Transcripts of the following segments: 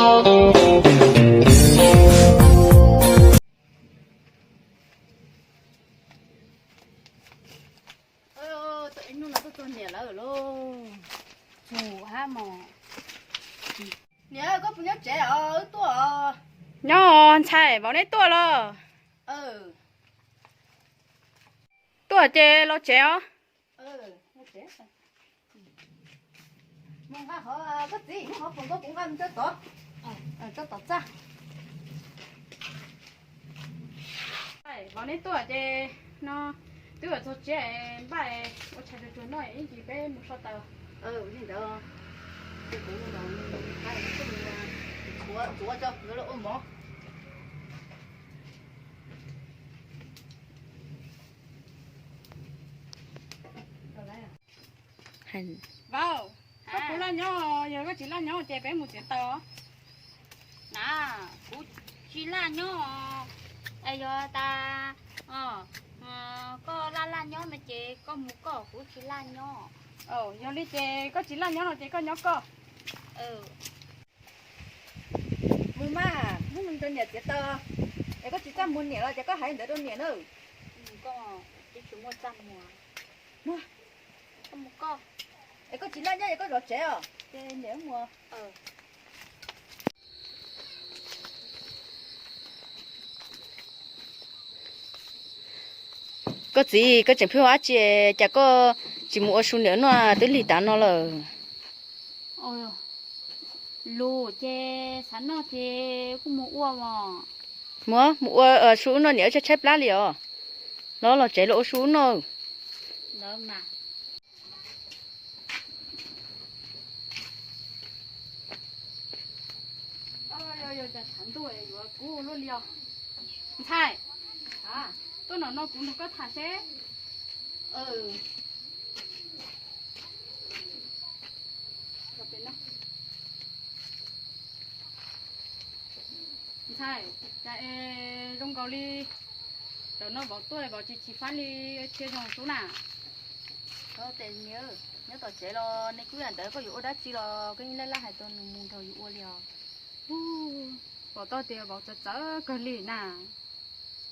Tus ib hnub no tuaj txog niam lawm lauj. Txog hab mos. Niam, koj puas nyob tsev os? Wb tuaj os. Nyob os ntxhais, vauv neb tuaj los? Tuaj ces los tsev os. Mus nqa qhov koj txiv hnub qhov foom koj kuv nqa mus tso tod, tso tom txaj. Vauv neb tuaj ces no twb yuav txog tsiab npaj ua tshais tsuag tsuag noj ib ntsis peb mus so taws. Li ntawd, kuv ntxuav tso ua mov. Vauv, koj puas laj nyob? Yog koj tsis laj nyob ces peb mus txiav taws os. Na, kuv tsis laj nyob os. Es yog tas koj laj laj nyob no ces koj mus koj, kuv tsis laj nyob. Yog li ces koj tsis laj nyob no ces koj nyob koj. Mus mas, mus nrog niam txiav taws. Es koj tsis txaj muag niam los ces koj hais ntawd rau niam na. Koj tsis muaj txaj muag. Es koj tsis laj nyob es koj zov tsev os, ces niam mus. Koj txiv, koj tseem pheej ua dab tsi, cas koj tsis mus ua su niam noj twb lig tav no lawm? Lus ces xav noj ces kuj mus ua os. Mus, mus ua su noj niam tshaib tshaib plab li os. Los los tsev los ua su noj. Ntxhais, tuaj no no kuv nrog koj tham seb. Ntxhais, cas es zoo nkaus li zaum no vauv tuaj vauv tsis chim fab li thiab zoo xwb na? Tes niam, nyob tom tsev los nej kuj yam ntawd, koj yuav ua dab tsi los koj yeej laj laj hais rau nws mus nrog yus ua li os. Pom tau tias vauv txawv txawv kawg li na.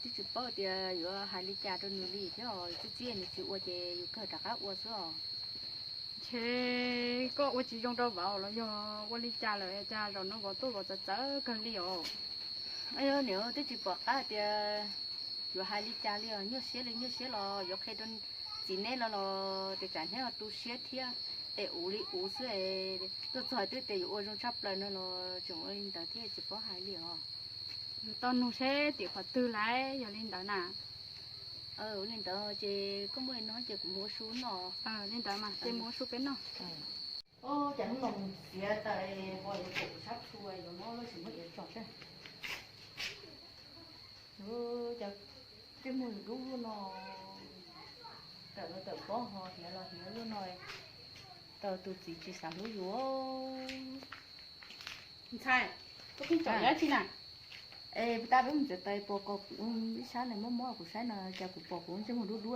Twb tsis paub tias yuav hais li cas rau nws li thiab os, txib txib nws tsis ua ces yus kawg rov qab ua xwb os. Ntshe koj ua tsis zoo rau vauv los yog ua li cas lawm cas zaum no vauv tuaj vauv txawv txawv kawg li os. Niam, twb tsis pom qab tias yuav hais li cas li os, nyuaj siab li nyuaj siab los yuav qhia rau txiv neb los los tes tsam neb ho tu siab thiab, es uv li uv xwb. Tuaj txog twb tias yuav ua zoo tshaj plaws no los tseem ua li ntawd thiab tsis paub hais li os. Yuav tau nug seb tim qhov twg lawm yog li ntawd na. Ua li ntawd ces koj muaj li no ces kuv mus ua su noj. Li ntawd mas ces mus ua su peb noj. Cas hnub no mus txiav taws pom yuav pom kuv sab tshua yuav muab lub sim muab iav tso seb. Cas tej muag yus dub luaj no, tawm los tawm pob ho hiav los hiav luaj no, tau tus txiv tsis xav hlub yus. Ntxhais, koj pheej tsom iav tsi na? Es puas tas peb mus txiav taws pom kom kuv ib sab na mob mob kuv saib no cas kuv pom kuv ntsej muag dub dub,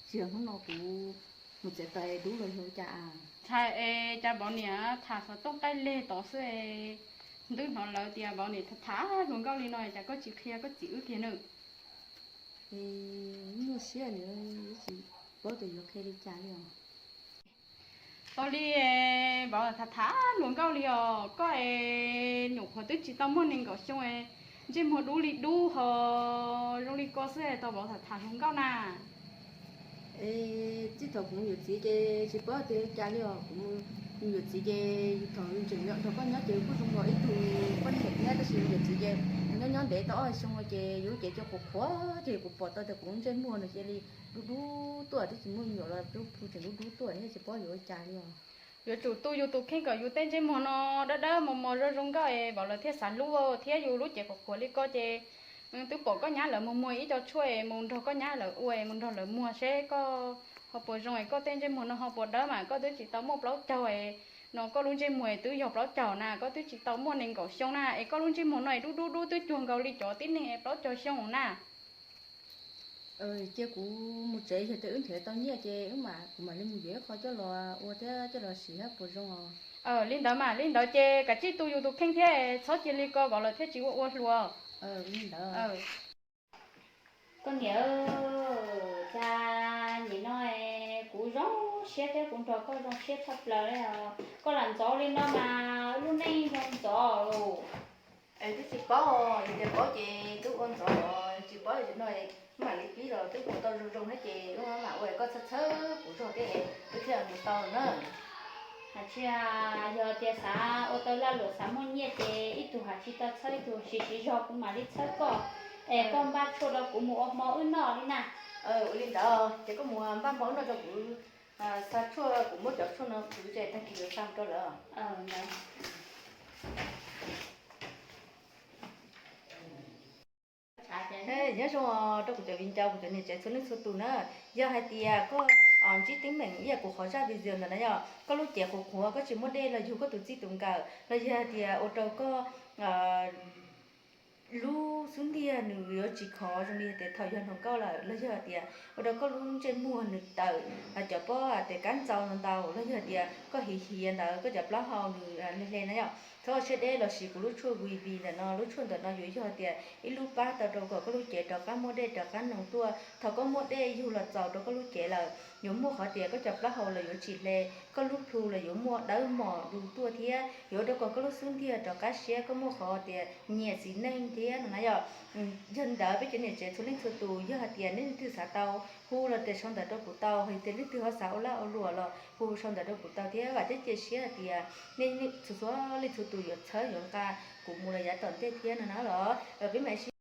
tsis yog hnub no kuv mus txiav taws dub los yog cas? Ntxhais, es cas vauv niam tham xov tooj qaij leg tod xwb, twb hnov lawv tias vauv niam tham tham hluas nkauj li no cas koj tsis qhia koj txiv wb kiag na? Nyuaj siab li, tsis paub tias yuav qhia li cas li os. Tau li, vauv tham tham hluas nkauj li os, koj es nyuam qhuav twb tsis tau muaj nees nkaum xyoo, ntsej muag dub li dub ho zoo li ko xwb tau vauv tham tham hluas nkauj na. Es txij thaum kuv mus yuav txiv ces tsis paub tias cas li os, kuv mus yuav txiv ces thaum tseem nyob nrog koj nyob ces kuj zoo nkaus ib tug poj niam thiab, tab sis yuav txiv ces nyob nyob ntev tau ob xyoo ces yus cev cov qhuav qhuav ces kuv pom tau tias kuv ntsej muag no cia li dub dub tuaj, twb tsis muaj me nyuam los lub phu tseem dub dub tuaj thiab tsis paub yuav ua cas li os. Yuav tsum tu yus tus kheej kom yus tej ntsej muag no dawb dawb mos mos zoo zoo nkauj es vauv lawv thiaj xav hlub thiab, yus lub cev qhuav qhuav li ko ces twb pom koj nyab lawv muag muag ib co tshuaj es mus nrog koj nyab lawv ua es mus nrog lawv muag seb koj ho puas zoo es koj tej ntsej muag no ho puas dawb mas koj twb tsis tau muaj plaub caug es no koj lub ntsej muag twb yog plaub caug na, koj twb tsis tau muaj nees nkaum xyoo na es koj lub ntsej muag no es dub dub dub twb cuag nkaus li cov tib neeg plaub caug xyoo na. Cia kuv mus tsev, yog tias wb nrhiav tau nyiaj ces wb mam, kuv mam li mus yuav ib qho coj los ua thiab coj los siv thiab puas zoo os. Li ntawd mas, li ntawd ces kav tsij tu yus tus kheej thiab, txhob cia li ko vov lawm thiaj tsis ua ua hluas. Koj niam, cas nim no kuv zoo siab thiab kuv nrog koj zoo siab tshaj plaws li os. Koj lam ntxov li no mas lub neej zoo ntxov lauj. Es twb tsis paub, yog tias paub ces twb ua ntxov, tsis paub no mam li pib los twb ua tau zoo zoo thiab ces mam ua koj txhawb txhawb kuv zog thiab twb thiaj mus tau na. Hais tias, yog tias xav ua tau lag luam xav muaj nyiaj ces ib tug hais tsis tau txhawb ib tug, siv siv zog kuv mam li txhawb koj, es koj npaj tshuaj rau kuv mus ua hmo wb noj li na. Ua li ntawd ces koj mus npaj hmo wb noj rau kuv, xa tshuaj, kuv muab cov tshuaj no kuv tseem tag kis yuav xa mus rau lawv. Nyob zoo rau kuv cov viv ncaus, kuv cov niam tsev txhua leej txhua tus na. Yog hais tias koj ntsib teeb meem ib yam kuv qhov zaj video ntawd na yom, koj lub cev qhuav qhuav, koj tsis muaj dej los yug koj tus txij tus nkawm, los yog hais tias ua rau koj lub xub ntiag nws yuav tsis khov zoo li tias thaum yog hluas nkauj lawm, los yog hais tias ua rau koj lub ntsej muag nws tawm cov pob tes kab ntxaus ntau, los yog hais tias koj hiv hiav ntawd koj cov plaub hau nws hle hle na yom, txhob ua siab deb los sis kuv lub tshuaj V V ntawm no. Lub tshuaj ntawm no yuav yog tias ib lub pab tau rau kom koj lub cev rov qab muaj dej rov qab noog tuaj. Thaum koj muaj dej yug los txaus rau koj lub cev lawm, yuav muaj qhov tias koj cov plaub hau los yuav tsis hle, koj lub plhu los yuav muaj dawb mos du tuaj thiab yuav ua rau kom koj lub xub ntiag rov qab siab, koj muaj qhov tias nyiam txiv neej thiab no na yom. Yog li ntawd peb cov niam tsev txhua leej txhua tus, yog hais tias nej leej twg xav tau, hu los tias sau ntawv rau kuv tau, hos tias leej twg ho xav ua lag ua luam los hu sau ntawv rau kuv tau thiab. Vam thiab cia siab hais tias nej txhua txhua leej txhua tus yuav txhawb yuav nqa kuv mus los yav tom ntej thiab no na los. Peb mam sib